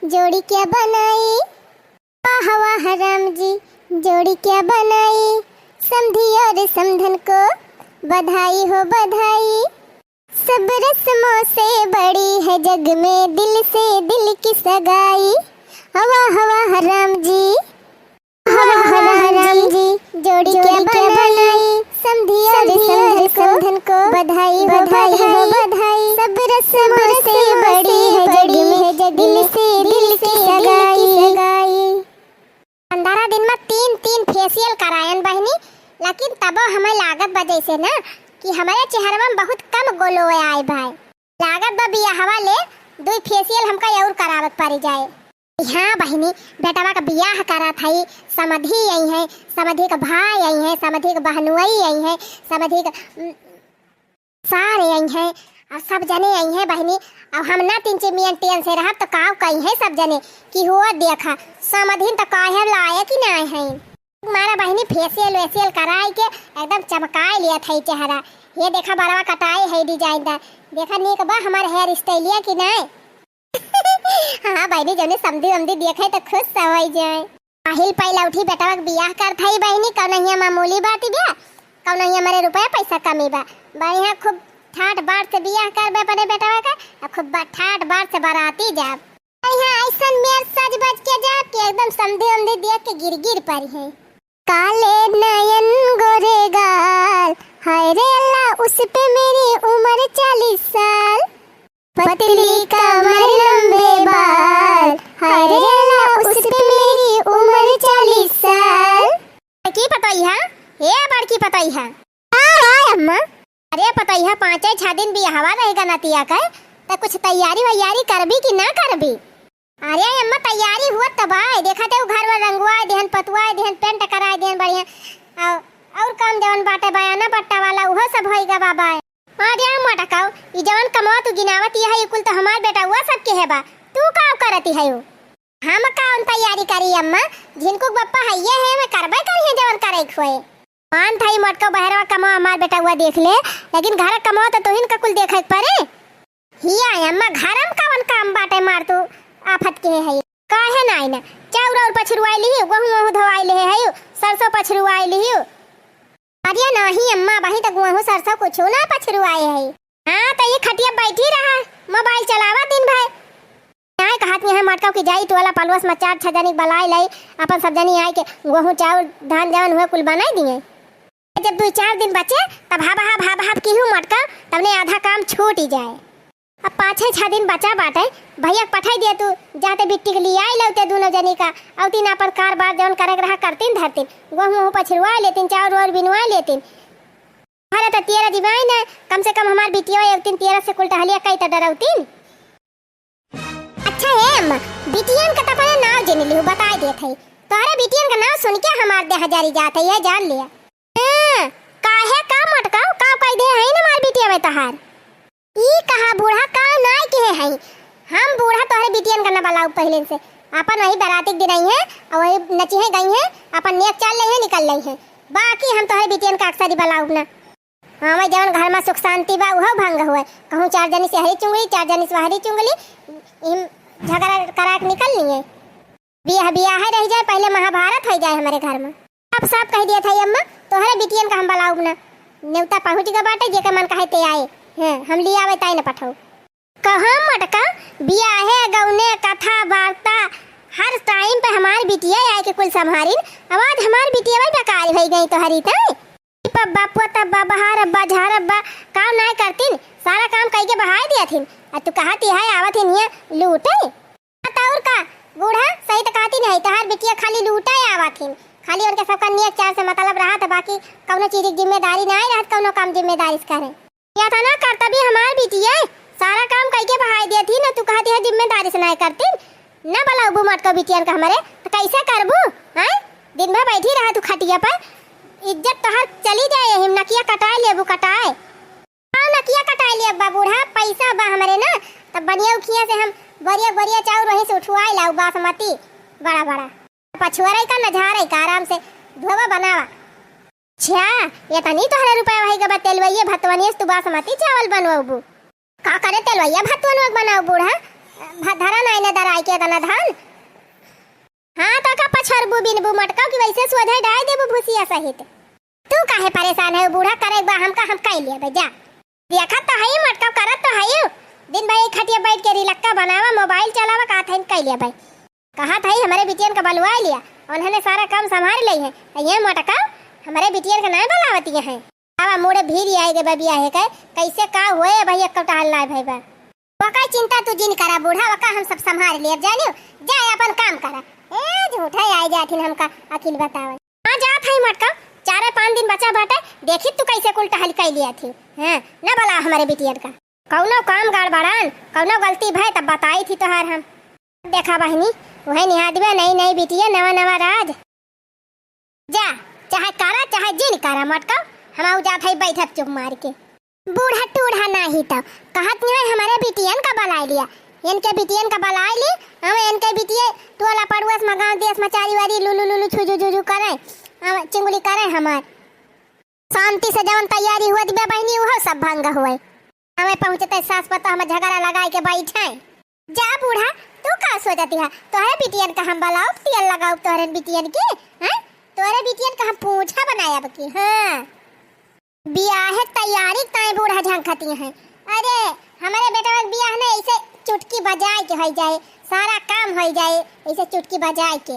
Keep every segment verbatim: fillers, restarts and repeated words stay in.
जोड़ी क्या बनाई, वाह वाह राम जी, जोड़ी क्या बनाई, समधी और समधन को बधाई हो बधाई। सब रस्मों से बड़ी है जग में दिल से दिल की सगाई। वाह वाह राम जी, वाह वाह राम जी, जोड़ी क्या बनाई, समधी और समधन को बधाई हो बधाई। सब रस्मों से बड़ी है जग में दिल से दिल की सगाई। पंद्रह दिन में तीन तीन फेशियल करायन बहिनी, लेकिन तबो हमें लागत बा जैसे ना कि हमारे चेहरवा में बहुत कम ग्लो आए भाई। लागत बा बियाहवा ले दुई फेशियल हमका और करावत पड़ी जाए। हाँ बहिनी, बेटवा का बियाह करत हई, समधी आई है, समधी का भाई आई है, समधी का बहनुई आई है, समधी का, उम, सारे आई हैं, और सब जने आई हैं बहिनी। अब हम ना तीन चिमियन टियन से रहब तो काव कही हैं सब जने कि हो देखा, समधिन तो काहे लायक ही ना है। मारा बहिनी फेशियल वेशियल कराई के एकदम चमकाए लिया था चेहरा। ये देखा बरवा कटाए है डिजाइनदार, देखा नीक बा हमार हेयर स्टाइलिया कि नाय। हाँ बहिनी, जौने समधी वमधी देखे तो खुश हो जाए। पहिल पहिला उठी बेटवा के बियाह करत हई बहिनी, कौनो हियाँ मामूली बात बा, कौनो हियाँ हमारे रुपया पैसा कमी बा। बढ़िया खूब ठाट बाट से बियाह करबे अपने बेटवा का, आ खूब बा-, ठाट बाट से बराती जाब। बढ़िया ऐसन मेर सज बज के जाब कि एकदम समधी वमधी देख के गिर गिर पड़ी है। काले नयन गोरे गाल, हाय रे अल्लाह, उस पे मेरी उम्र चालीस साल। पतली कमर लंबे बाल, हाय रे अल्लाह, उस पे मेरी उम्र चालीस साल। बड़की पतोहिया, ए बड़की पतोहिया। का है अम्मा? अरे पतोहिया, पाँचे छह दिन बियाहवा रहेगा नतिया के, त कुछ तैयारी वैयारी करबी कि ना करबी? अरे अम्मा, तैयारी हुआ तब आए, देखा ते उ घर वर रंगवाए देहन, पतुआए देहन, पेंट कराए देहन बढ़िया, और, और काम जवन बाटे बयाना बट्टा वाला उहो सब होइगा बाबा। अरे मोटकाऊ, ई जवन कमवा तू गिनावत ही है, ई कुल तो हमार बेटउआ सब के है बा। तू का करती है उ? हम कौन तैयारी करी अम्मा? झिनकू के बप्पा हइये है, मैं करबे करी है जवन करे के होए। मान था ई मोटकाऊ बहरवा कमवा हमार बेटउआ देख ले, लेकिन घर कमवा तो तुहिन का कुल देखे के पड़े। हिया अम्मा, घर में कवन काम बाटे मार तू आफत के है? काहे नाई ना, चाउर और पछरुआई लिही, गोहूँ वोहूँ धोआई लिहे है, सरसों पछरुआई लिही। अरे नाही अम्मा, अबहीं तक वहू सरसों कुछू ना पछरुआए है। हाँ, तो ये खटिया बैठी रहा, मोबाइल चलावा दिन भर। नाय कहत यहाँ मटकाऊ की जाई टोला पलवस में चार छह जनी के बलाई लाई, अपन सब जनी आए के गोहूँ चाउर धान जवन हुए कुल बनाई दिए। जब दुई चार दिन बचे, तब हब हब हब हब कीहू मटकाऊ, तबने आधा काम छूट ही जाए। अब पाँचे छह दिन बचा बाटे, भैया के पठाई दिया तू, जाते बिट्टी के लिए आई लौते दोनों जनी का, औतीन अपन कार बार जौन करे के रहा करतीन धरतीन, गोहूँ वोहूँ पछरुआ लेतीन, चाउर वाउर बिनवा लेतीन। अरे तो तेरा जिबाई ना, कम से कम हमार बिटिया औतीन तेरा से कुल टहलिया कई त डरौतीन। अच्छा हे अम्मा, बिटियन का त अपने नाव जिन लिहू, बताई देत है, तोहरे बिटियन का नाव सुन के हमार देह जरी जात है, यह जान लिया। हाँ, काहे का मटकाऊ, का कह दे है ना हमार बिटिया में तोहार? ई कहा बूढ़ा का नाय किहे हई? हम बूढ़ा तोहरे बिटियन का न बलाउब पहिले से। अपन वही बराती के दिन आई हैं और वही नची हैं गई हैं, अपन नेक चाल लई हैं निकल लई हैं। बाकी हम तोहरे बिटियन का अक्सर ही बलाउब ना। हाँ, मैं जवन घर में सुख शांति बा उहो भंग हुए। कहूँ चार जनी से हरी चुंगली, चार जनी से वहरी चुंगली, इम झगड़ा करा के निकल लिए। बियाह बियाह रह जाए, पहिले महाभारत हो जाए हमारे घर में। अब साफ कह दिया था अम्मा, तोहरे बिटियन का हम बलाउब ना। नेवता पहुँच गए बाटे, जेके मन कहे ते आए। हाँ, हम लियावे ताई न पठाऊ। कहाँ मटका, बियाहे गौने कथा वार्ता हर टाइम पे हमार बिटिया आए के कुल संभारिन। अब आज हमार बिटिया भाई बेकार भई गई तोहरी ताई। पब्बा पोतब्बा बहारब्बा झारब्बा काम नाय करतीन, सारा काम कई के बहाय दिया थीन। आ तू कहा तिहाय आवत हिन हिया लूटे। हाँ, त और का, बूढ़ा सही त कहती नहीं, तोहार बिटिया खाली लूटा आवत हिन, खाली उनके सबका नेक चार से मतलब रहत, बाकी कौनो चीज की जिम्मेदारी ना रहत, कौनो काम जिम्मेदारी से करे। या था ना करता भी हमार बिटिया, सारा काम कई के बहाई देती ना, तू कहती है जिम्मेदारी से ना करती, ना बलाउबू मटको बिटियन का हमारे, तो कैसे करबू? हैं, दिन भर बैठी रहा तू खटिया पर, इज्जत तोहार चली जाए, यही नकिया कटाए लेबू कटाए। हाँ, नकिया कटाई लिया बा बूढ़ा, पैसा बा हमरे ना, तब बढ़िया उखिया से हम बढ़िया बढ़िया चाउर वहीं से उठवाई लाऊ बासमती, बड़ा बड़ा। पछुआरे का न झारे का आराम से धोवा बनावा। अच्छा, ये तनी तोहरे रुपया वही के बा तेलवइये भतवनिये से तू बासमती चावल बनवाबू। का करे तेलवइया भतवनवा के बनाऊ बूढ़ा? भ-, धरा नाई न दराई के दना धान। हाँ, तो का पछरबू बिनबू मटकाऊ कि वैसे सोझे डाल देबू भूसिया सहित। तू काहे परेशान है, बूढ़ा करे बा हमका, हम कई लेबे जा। देखत तो हई मटकाऊ, करत तो हई। दिन भर एक खटिया बैठ के रिलक्का बनावा, मोबाइल चलावा, का थैन कई लेबे। कहत हई हमरे बिटियन का बलवाइ लिया, उन्हने सारा काम संभार लेइहैं। त ये मोटका हमरे बिटियन का नाय बलावतिया हैं। अब मूड़े भीर आइ गए बा बियाहे के, कैसे का होए भैया, कटहल नाय भई बा। ओकर चिंता तू जिन करा बूढ़ा, ओका हम सब संभार लेब जानियो। जा अपन काम करा। ए झूठा आइ जाथिन हमका अकिल बतावे। हाँ जात हई मोटका, चारे पाँच दिन बचा बाटे, देखी तू कैसे कुल टहल कइ लिया थी। हाँ, न बला हमरे बिटियन का। कउनो काम गड़बड़ान, कउनो गलती भय तब बताई थी तोहार हम। देखा बहिनी, उहे निहादबे नई नई बिटिया नवा नवा राज। जा, चाहे करा चाहे जिन करा मोटका, हम आउ जात हई बैठब चुप मार के। बूढ़ा टूढ़ा नाही तब कहत नहीं हमरे बिटियन का बलाइ लिया। इनके बिटियन का बलाइ ली, हम इनके बिटिये टोला पड़ुआ से मगाँव देश में चारी वारी लुलु लुलु छुजु जुजु करे, हम चिंगुली करे हमार। शांति से जवन तैयारी हुआ दिबे बहिनी, उहो सब भंग हुए। हमें पहुँचते सास पतोह हमें झगड़ा लगाए के बैठे। जा बूढ़ा, तू का सोचती है? तोहरे बिटियन का हम बलाउब, तेल लगाउब तोहरे बिटियन के, हैं? तोहरे बिटियन का हम पूछा बनायब की, हाँ। बियाहे तैयारी ताई बूढ़ा झंखती हैं। अरे, हमरे बेटवा के बियाह ना ऐसे चुटकी बजाए के होइ जाए, सारा काम होइ जाए ऐसे चुटकी बजाए के।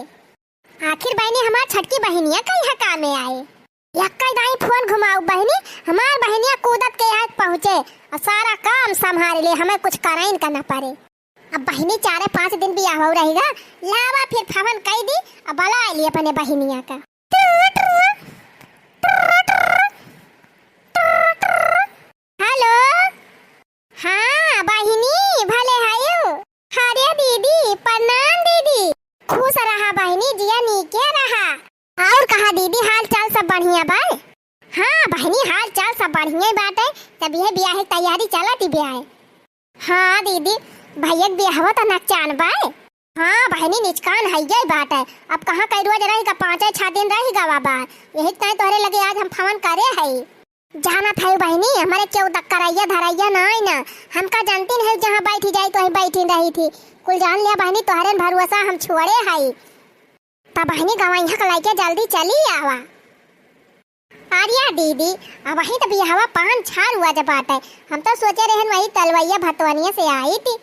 आखिर बहिनी हमार छटकी बहिनिया कहिया कामे आए। यक्का दाई फोन घुमाउ बहिनी, हमार बहिनिया कूदत के आए पहुँचे और सारा काम संभाल ले, हमें कुछ कराइन का न पड़े। अब बहिनी चारे पाँच दिन बियाह हो रहेगा, लावा फिर फवन कई दी, अब बलाइ ली अपने बहिनिया का। हेलो, हाँ बहिनी, भले हयो। अरे दीदी, प्रणाम दीदी। खुश रहा बहिनी, जिया नीके रहा। और कहा दीदी, हाल चाल सब बढ़िया बा? हाँ बहिनी, हाल चाल सब बढ़िया बाटे। तब ये बियाह की तैयारी चलत ही बियाह। हाँ दीदी, भैया के बियाहवा त नकचान बा। हाँ बहिनी, निचकान है गई बाटे। अब कहाँ कई रोज रही का, पाँचे छह दिन रही गवा बा। यही ताई तोहरे लगे आज हम फोन करे हई। जानत है बहिनी, हमरे केहू तक करैया धरैया नाई ना। हमका जानती नहीं, जहाँ बैठी जाई तो वहीं बैठी रही थी। कुल जान लिया बहिनी, तोहरे भरोसा हम छोड़े हई। तब बहिनी गवैया के लइके जल्दी चली आवा। अरे दीदी, अब वहीं तो बियाहवा पाँच छह रुआ जब बाटे। हम तो सोचे रहन वही तलवैया भतवनिया से आई थी।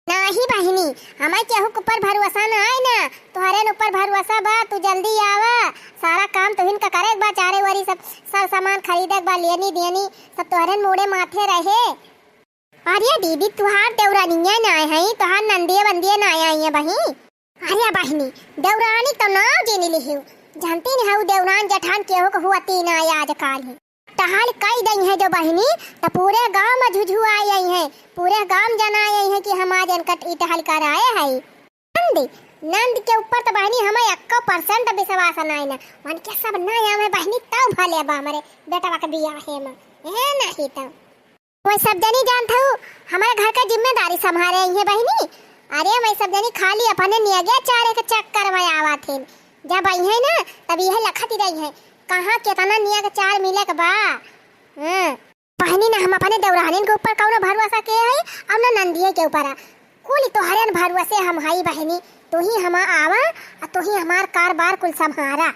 नाही बहिनी, हमें केहू के ऊपर भरोसा ना आए ना, तोहरे न ऊपर भरोसा बा, तू जल्दी आवा, सारा काम तुहिन का करे के बा, चारे ओरी सब सर सामान खरीदे के बा, लेनी देनी सब तोहरे न मूड़े माथे रहे। अरे दीदी, तुहार देवरानिया ना आए हैं, तुहार नंदिया बंदिया ना आए हैं बहिनी। अरे बहिनी, देवरानी तो नाव जेनी लिहियो, जानती नहीं हऊ देवरान जेठान केहू के हुआ तीन आए आज काल ही। टहल कई दई है जो बहिनी, त पूरे गांव में झुझुआई आई है, पूरे गांव जनाई आई है कि हम आज इनका इ टहल कराए है। नंद, नंद के ऊपर त बहिनी हमें एक्को percent विश्वास नाई ना। उनके सब ना आवे बहिनी, तब भले बा हमरे बेटवा के बियाहे में। ए नहीं तो। वो सब जनी जानत हऊ, हमारे घर का जिम्मेदारी संभारे आई है बहिनी। अरे मैं सब जनी खाली अपने नियगे चारे के चक्कर में आवा थे। जब आई है ना, तब यह लखत ही रही है, कहाँ केतना नियग चार मिले के बा। हाँ। बहिनी ना हम अपने देवरानिन के ऊपर कौनो भरोसा के है, और ना नंदिये के ऊपर। कुल तोहरे न भरोसे हम हई बहिनी, तू ही हम आवा, और तू ही हमार कारबार कुल संभारा।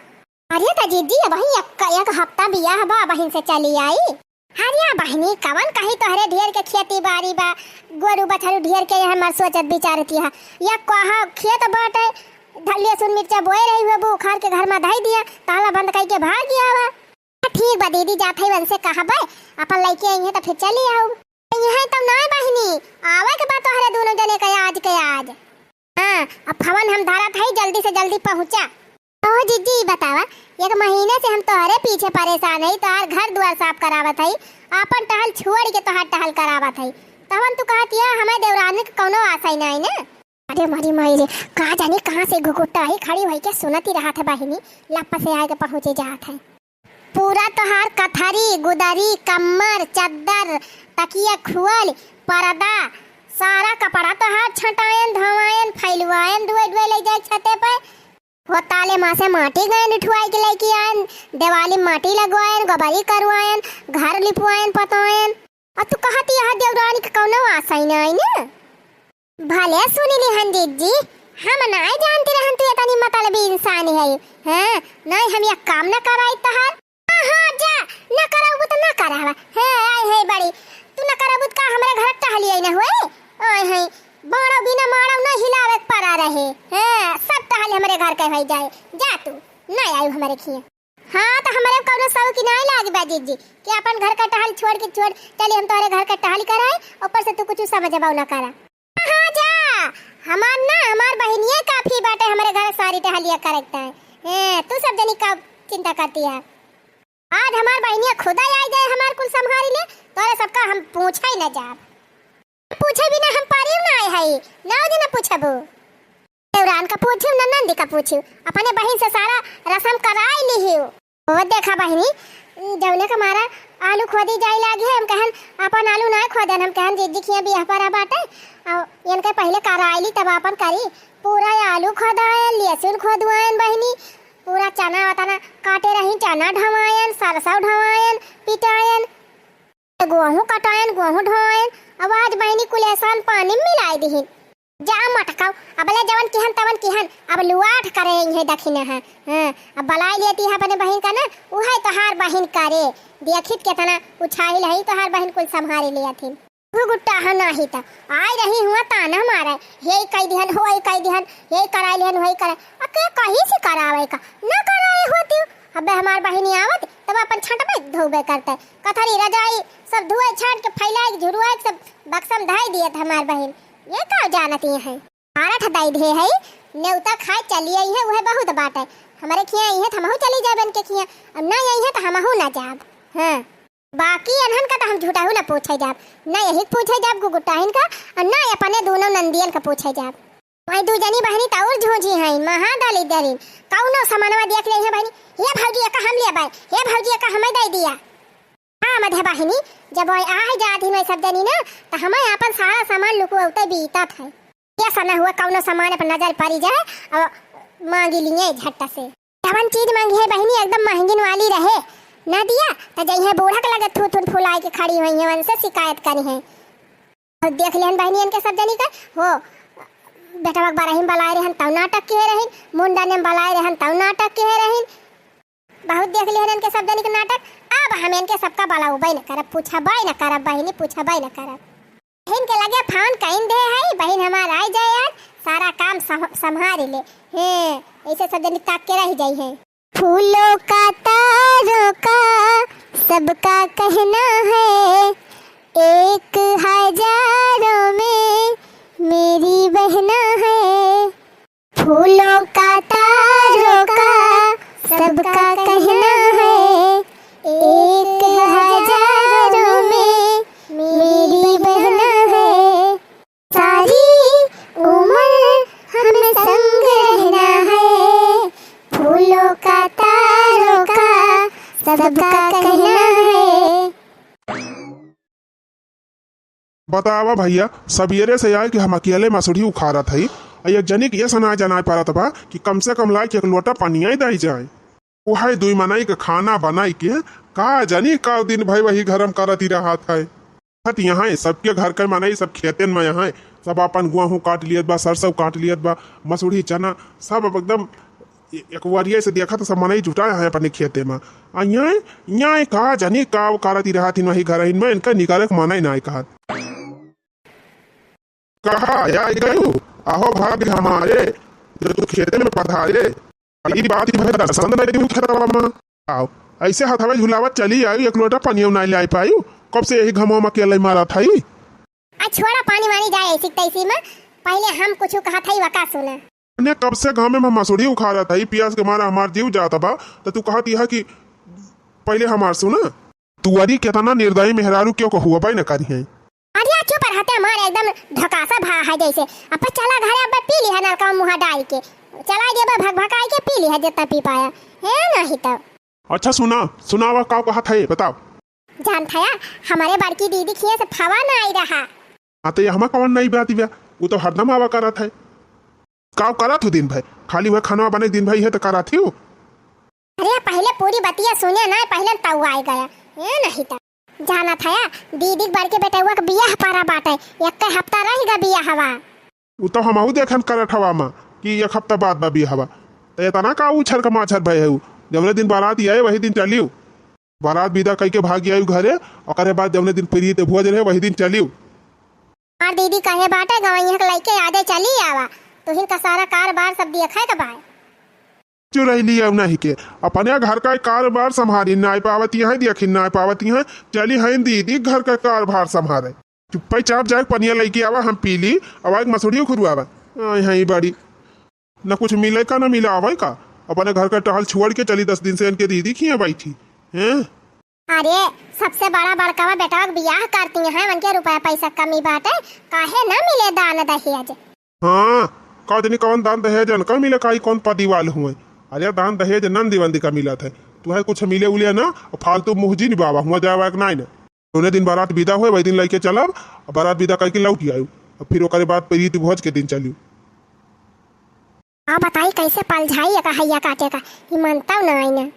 अरे त जीजी, अबही एक, एक हफ्ता बियाह बा, बहिन से चली आई। अरे बहिनी, कवन कही तोहरे ढेर के खेती बाड़ी बा, गोरू बछरू ढेर के हमार सोचत विचारती है। या कहा खेत बाटे, धलिया सुन मिर्चा बोए रही हुए, वो उखाड़ के घर में धई दिया, ताला बंद कई के भाग गया बा। ठीक बा दीदी, जात हई उनसे कहबे, अपन लइके आई है त फिर चली आऊ। यहाँ तो नाय बहिनी, आवे के बा तोहरे दोनों जने के आज के आज। हाँ, अब फोन हम धरत हई, जल्दी से जल्दी पहुँचा। ओह जीजी, बतावा, एक महीने से हम तोहरे पीछे परेशान हई, तोहार घर दुआर साफ करावत हई, आपन टहल छोड़ के तोहार टहल करावत हई, तवन तू कहत हिया हमें देवरानी के कौनो आशा ही नाई ना। अरे मरी माई रे, का जानी कहाँ से घुघुट्टा आई, खड़ी होई के सुनत ही रहत है बहिनी, लप्पा से आए के पहुँचे जात है। पूरा तोहार कथरी, गुदरी, कम्मर, चद्दर, तकिया, खुअल, परदा, सारा कपड़ा तोहार छटायन, धोवायन, फैलवायन, डुए डुए ले जाए छते पे। हो ताले माँ से माटी गयन उठवाई के लेके आयन, दिवाली माटी लगवायन, गोबरी करवायन, घर लिपवायन, पतवायन। और तू कहती यहाँ देवरानी के कौनो आशा ही ना आई ना। भले सुनी लिहन जिज्जी, हम नाय जानती रहन तू एतनी मतलबी इंसान है। हाँ, नाय हम एक काम न कराई तहार। हाँ, हाँ, जा, न कराऊ तो न करावा। हाँ, आय है बड़ी, तू न कराऊ तो का हमरे घर टहली आई न हुए? ओए है, बाड़ो बिना माड़ो न हिलावे के पड़ा रहे। हाँ, सब टहली हमरे घर के होई जाए। जा तू, न आयु हमरे खिया। हाँ, तो हमरे कौनो शौक नाय लागी बा जिज्जी कि अपन घर का टहल छोड़ के छोड़ चली हम तोहरे घर का टहल कराए, ऊपर से तू कुछ समझबो न करा। हाँ, जा, हमार ना, हमार बहिनिया काफी बाटे हमरे घर सारी टहलिया करत है। हैं, तू सब जनी का चिंता करती है? आज हमार बहिनिया खुदा आई जाए, हमार कुल संभारी ले, तोरे सबका हम पूछे न जाब। पूछे बिना हम पारियो ना आए हई, नौ दिन पूछबो। देवरान का पूछियो, ननंदी का पूछियो, अपने बहिन से सारा रसम कराई लिहियो। ओ देखा बहिनी, जौने का मारा आलू खोदी जाए लागी है, हम कहन अपन आलू ना खोदन, हम कहन जिज्जी खिया बियाह परा बाटे, और इनके पहले कराई ली तब अपन करी। पूरा आलू खोदायन, लहसुन खोदवायन बहिनी, पूरा चना वतना काटे रही, चना ढवायन, सरसों ढवायन, पिटायन, गोहूँ कटायन, गोहूँ ढोयन, अब आज बहिनी कुल एहसान पानी में मिलाए दिहिन। जा मटकाऊ, अब ले जवन किहन तवन किहन, अब लुआठ करे है दखिना है। हाँ, अब बलाई लेती है अपने बहिन का ना, उहे तोहार बहिन करे। देखित केतना उछाहिल है तोहार बहिन कुल संभारी लेथिन। तू गुट्टा है नाही त, आए रही हुआ ताना मारे, हे कई दिहन, हो कई दिहन, हे कराई लिहन, हो कराई। अके कहीं से करावे का, ना कराए होती। अबे हमार बहिनी आवत, तब अपन छटबे धोबे करते। कथरी रजाई सब धुए छाट के फैलाए के झुरुआए के सब बक्सम धाई दिए थे हमार बहिन। ये का जानती है? आरठ दाई दे है, नेवता खाए चली आई है, वह बहुत बात है। हमारे खिया आई है तो हमहू चली जाबे इनके खिया, अब ना आई है तो हमहू ना जाब। हाँ, बाकी अनहन का तो हम झूठाहू ना पूछे जाब, ना यही पूछे जाब गुगुटाहिन का, और ना अपने दोनों नंदियन का पूछे जाब। वही दू जनी बहिनी त और झूझी हैं, महादाली दरिन। कौनो सामानवा देख रही है बहिनी, "हे भौजी, एका हम लेबै, हे भौजी, एका हमें दे दिया।" हाँ, मधे बहिनी, जब वही आ जात ही सब जनी ना, तो हमें अपन सारा सामान लुकवते बीतत है। ऐसा ना हुआ कौनो सामान पर नजर पड़ी जाए और मांगी लिए झट से। जवन चीज मांगी है बहिनी, एकदम महंगिन वाली रहे, ना दिया, तो जइहे बूढ़ा के लगे थू थू फुलाए के खड़ी हुई है, उनसे शिकायत करी है। और देख लेहन बहिनियन के सब जनी का, हो, बेटवा के बरहिम बलाए रहन, तौ नाटक किहे रहिन, मुंडा ने बलाए रहन, तौ नाटक किहे रहिन। बहुत देख लेहन इनके सब जनी के नाटक। अब हम इनके सबका बलाउबे न करब, पूछबे न करब, बहिनी, पूछबे न करब। बहिन के लगे फोन कइन दे है, बहिन हमार आ जाए आज, सारा काम सह-, संभारी ले। हैं, ऐसे सब जनी ताक के रह जाई है। फूलों का, तारों का, सबका कहना है, एक हजारों में मेरी बहना है। फूलों का, तारों का, सबका कहना है, एक हजारों में मेरी बहना है। सारी उम्र हमें संग रहना है, फूलों का, तारों का, सबका कहना है। बतावा भइया, सबेरे से आए कि हम अकेले मसूरी उखाड़त हई, आ एक जनी के ये सनाय जनाय परत बा कि कम से कम लाइके एक लोटा पनिया ही दई जाए। उहै दुई मनई के खाना बनाई के का जानी का दिन भर वही घरम करत ही रहत है। हट यहाँ है, सबके घर के मनई सब खेतन में यहाँ है, सब अपन गेहूँ काट लियत बा, सरसों काट लियत बा, मसूरी, चना, सब अब एकदम ए-, एक वरिया से देखा तो सब मनई जुटा है अपने खेते में। आ यहाँ, यहाँ का जानी का करत ही रहत ही वही घरहिन में, इनका निकाले के मनई ना कहत। कहाँ आई गयू? आहो भाग हमारे, जो तू खेते में पधारे। ई बात ही भाई दर्शन नहीं दू खेतवा में। आओ, ऐसे हथवा झुलावत चली आई, एक लोटा पनिया नहीं लाई पाई। कब से यही घमवा में अकेले मारत हई? आ छोड़ा पानी वानी जाए ऐसी तैसी में, पहले हम कुछ कहत हई वका सुना। ने कब से घामे में मसूरी उखाड़त हई, पियास के मारा हमार जीव जात बा, तो तू कहत यह कि पहले हमार सुना। तुअरी केतना निर्दयी मेहरारू क्यों को हुआ न करी है। अरे चुप रहते हमारे एकदम ढकासा भा है जैसे। अब चला घरे अब पी ली है नलका मुँह डाल के। चला देबे भक भकाई के पी ली है जितना पी पाया। है नहीं तो। अच्छा सुना, सुनावा का कहत है बताओ। जानत हया, हमारे बड़की दीदी खिया से फवा ना आई रहा। हाँ तो ये हमा कौन नई बात बा, वो तो हरदम आवा करत है। का करत हूँ दिन भर? खाली वह खाना बने दिन भर, ये तो करत हूँ। अरे पहले पूरी बतिया सुने ना, पहले तऊ आए गया। ये नहीं तो। जानत हया, दीदी के बड़के बेटवा के बियाह परा बाटे, एक हफ्ता रह गा बियाहवा। उ तो हमहू देखन करत हवा मा कि एक हफ्ता बाद बा बियाहवा। त एतना का उछर का माछर भय है उ? जौने दिन बारात आए वही दिन चलिउ। बारात विदा कइके भाग आइउ घरे, ओकरे बाद जौने दिन प्रीत भोज रहे वही दिन चलिउ। हमार दीदी कहे बाटे गवैया के लइके आजे चली आवा, तुहिन का सारा कार बार सब देखे के बाय। चुरैली अब नहीं के, अपने घर का कारोबार संभारी नाय पावती हैं, देखी नाय पावती हैं, चली हैं दीदी घर का कारभार संभारे। चुप्पे चाप जाए पनिया लइके आवा, हम पी ली, अब आइके मसूड़ियो खुरवावा। आए हैं ई बड़ी, न कुछ मिले का, न मिला आवे का, अपने घर का टहल छोड़ के चली दस दिन से इनके दीदी खिया बैठी हैं। अरे, सबसे बड़ा बड़कावा बेटवा के बियाह करती हैं, उनके रुपया पैसा कमी बाटे, काहे न मिले दान दहेज? हाँ, का जनी कौन दान दहेज, उनका मिले काई कौन पदी वाल हुए। अरे, दान दहेज नंदी वंदी का मिलत है, तुहे कुछ मिले उले ना, फालतू मुँह जिन बावा, हुआ जाए वायक नाई ना। जौने दिन बारात विदा होए, वही दिन लइके चलब, और बारात विदा करके लौट आयु, और फिर ओकरे बाद प्रीत भोज के दिन चलिउ। आ बताई कैसे पलझाई एका हैया काटे का, ई मनता ना आई ना।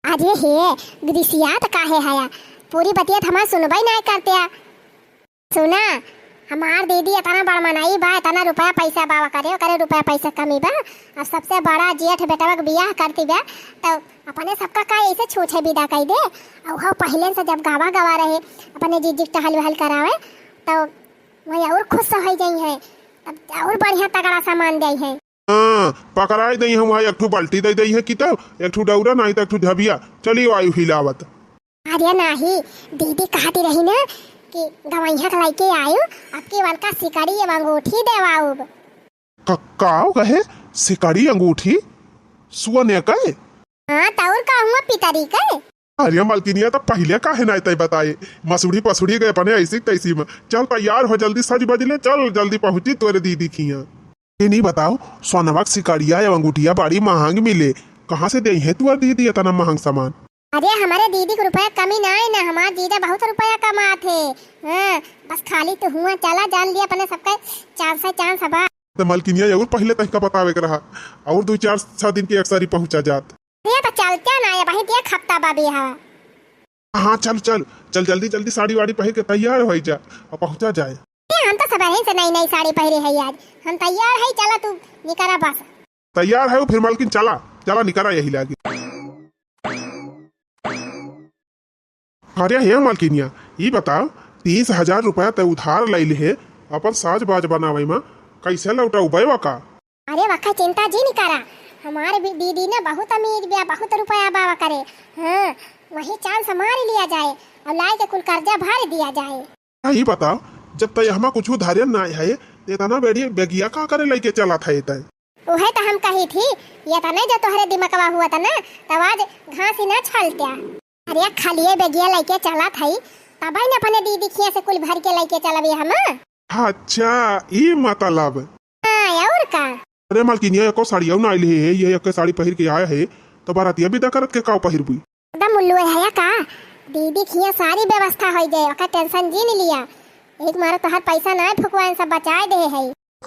अरे हे, ग्रिसियात काहे हया? पूरी बतिया त हमार सुनबई नाय करत्या। सुना, हमार दीदी एतना बड़ मनई बा, एतना रुपया पैसा बा ओकरे, ओकरे रुपया पैसा कमी बा। अब सबसे बड़ा जेठ बेटवा के बियाह करती बा, त अपने सबका का ऐसे छूछे विदा कई दे? अउ हो पहिले से जब गावा गावा रहे, अपने जीजी के टहल वहल करावे, त वही और खुश हो जाई है, तब और बढ़िया तगड़ा सामान दे है। हाँ, पकड़ाई दई हम, वहाँ एक ठो बाल्टी दे दई है कि तब एक ठो डौरा, नहीं तो एक ठो झबिया। चलियो आयु हिलावत। अरे नाही, दीदी कहती रही ना कि गवैया के लइके आयु, अब की उनका सिकड़ी एवं अंगूठी देवाउब। क-, काव कहे? सिकड़ी अंगूठी? सुअने के? हाँ, त और का हुआ पितरी के? अरे मलकिनिया, त पहिले काहे नाय तय बताए? मसूड़ी पसूड़ी गए अपने ऐसी तैसी में। चल तैयार हो, जल्दी सज बज ले, चल जल्दी पहुँची तोरे दीदी खिया। ये नहीं बताओ, सोनवा के सिकड़िया या अंगूठिया बड़ी महंग मिले, कहाँ से देइहैं तुअर दीदी इतना महंग सामान? अरे, हमरे दीदी के रुपया कमी नाय ना, हमार जीजा बहुत रुपया कमात है। हाँ, बस खाली तू हुआ चला, जान लिया अपने सबके चांस है, चांस हबा। त मलकिनिया, और पहिले तहिका बतावे के रहा, और दो चार छह दिन के एक सारी पहुँचा जात। ये तो चलते ना, ये वही एक हफ्ता बा बियाह। हाँ, चल, चल, चल, जल्दी, जल्दी साड़ी वाड़ी पहिर के तैयार होइ जा और पहुँचा जाए। ए, हम तो सबहिन से नई, नई साड़ी पहिरे है आज। हम तैयार है, चला तू निकरा बस। तैयार है, फिर मलकिन चला, चला निकरा यही लागी। अरे हे मलकिनिया, ई बताओ, तीस हजार रुपया ते उधार लैले है, अपन साज बाज बनावे में, कैसे लौटौबे वका? अरे वका चिंता जिन करा, हमार भी दीदी ना बहुत अमीर बिया, बहुत रुपया बा वकरे। हाँ, वही चांस मार लिया जाए और लाए के कुल कर्जा भर दिया जाए। आ, ई बताओ, जब तय हमा कुछ उधारियन ना है, ते इतना बेड़ी बेगिया का करे लैके चला था ये तय? उहे तो हम कही थी, ये तने जो तोहरे दिमकवा हुआ था ना, तब आज घास ही ना छलत्या। अरे खालिए बेगिया लैके चला था, तब ही ना अपने दीदी खिया से कुल भर के लैके चलबे हम। अच्छा, ई मतलब। हाँ, और का? अरे मलकिनिया, एको साड़िया ना आइल है, ये एक साड़ी पहिर के आया है, तो बारातिया विदा करत के काव पहिरबी? एकदम उल्लू है का? दीदी खिया सारी व्यवस्था होइ जाए, ओका टेंशन जिन लिया। एक मारा तोहार पैसा ना फुकवाएन, सब बचाए दे है।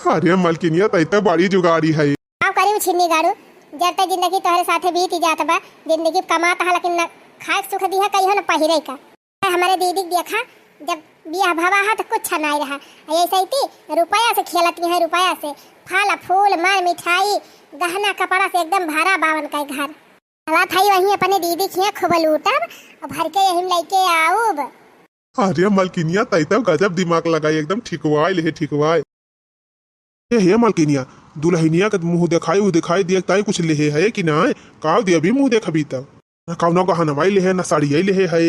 अरे मलकिनिया, तै तो बड़ी जुगाड़ी है। काव करी उ छिन्नी गाड़ू, जब तक जिंदगी तोहरे साथे बीत जात बा, जिंदगी कमात हा, लेकिन न खाए के सुख दिहा, कहियो न पहिरे का। हमरे दीदी के देखा, जब बियाह भवा हा त कुछ नाई रहा, आ ऐसे ही ती रुपया से खेलती है, रुपया से फल फूल, मार मिठाई, गहना कपड़ा से एकदम भरा बावन का घर। चला थाई वहीं अपने दीदी खिया खूब लूटब और भर के यहीं लैके आऊब। अरे मलकिनिया, तै तो गजब दिमाग लगाई, एकदम ठिकवाए ले, ठिकवाए। ए हे मलकिनिया, दुलहिनिया के मुँह देखाई, उ देखाई दिया, ताई कुछ लेहे है कि नाय? काव दिया भी मुँह देखबी तब। न कौनो गहनवाई लेहे, न साड़ियाई लेहे है।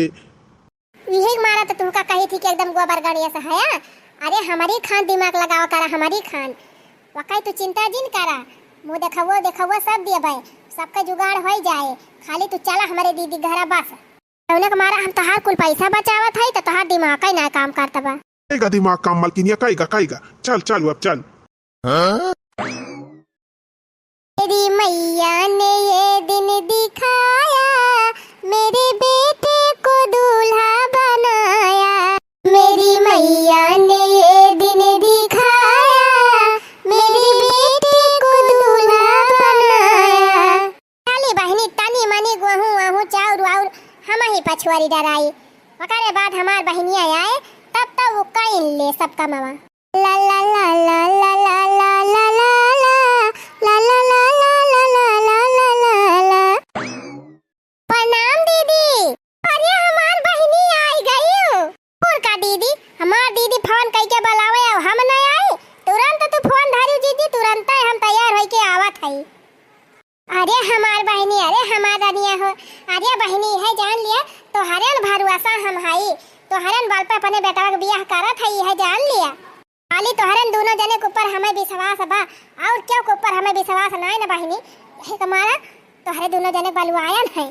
इहे मारा तो तुमका कही थी कि एकदम गोबर गड़िया से है। अरे हमरी खान दिमाग लगावा करा, हमरी खान। वकाई तू चिंता जिन करा, मुँह देखौआ देखौआ सब देबै, सबका जुगाड़ होइ जाए। खाली तू चला हमरे दीदी घरा बस। जौने के मारा हम तोहार कुल पैसा बचावत हई, त तोहार दिमाग ही ना काम करत बा। कइगा दिमाग काम मलकिनिया, कइगा, कइगा। चल, चल, अब चल। मेरी मैया ने ये दिन दिखाया, मेरे बेटे को दूल्हा बनाया। मेरी मैया ने ये दिन दिखाया, मेरे बेटे को दूल्हा बनाया। चली बहिनी, तनी मनी गोहूँ वाहूँ, चाउर वाउर हमही पछुआरी डराई। ओकरे बाद हमार बहिनिया आए, तब तो वो कइन ले सब कमवा। ला ला ला ला ला ला ला। अरे हमार बहिनी, अरे हमार रनिया हो, अरे बहिनी, इहे जान लिया, तोहरे न भरोसा हम हई, तोहरे न बल पे अपने बेटवा के बियाह करत हई, इहे जान लिया। खाली तोहरे न दूनो जने के ऊपर हमें विश्वास बा, और केहू के ऊपर हमें विश्वास नाई न बहिनी, यही के मारा तोहरे दूनो जने के बलवायन है।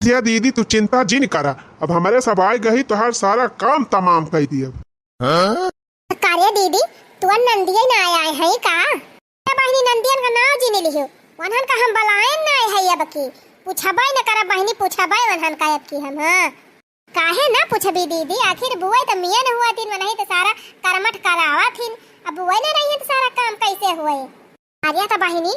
अरे दीदी, तू चिंता जिन करा, अब हमरे सब आए गही तोहार सारा काम तमाम कई दियब। का रे दीदी, तू नंदिया ना आए, आए हैं का? ए बहिनी, नंदियन का नाव जिन लिहो, वनहन का हम बलायन ना आए है अब की। पूछबे न करब बहिनी, पूछबे वनहन का अब की हम, हाँ। काहे ना पूछबी दीदी, आखिर बुआई त मियन हुआ थीन, वनही त सारा करमठ करावा थीन, अब बुआई ना रही त सारा काम कैसे हुए? अरे त बहिनी,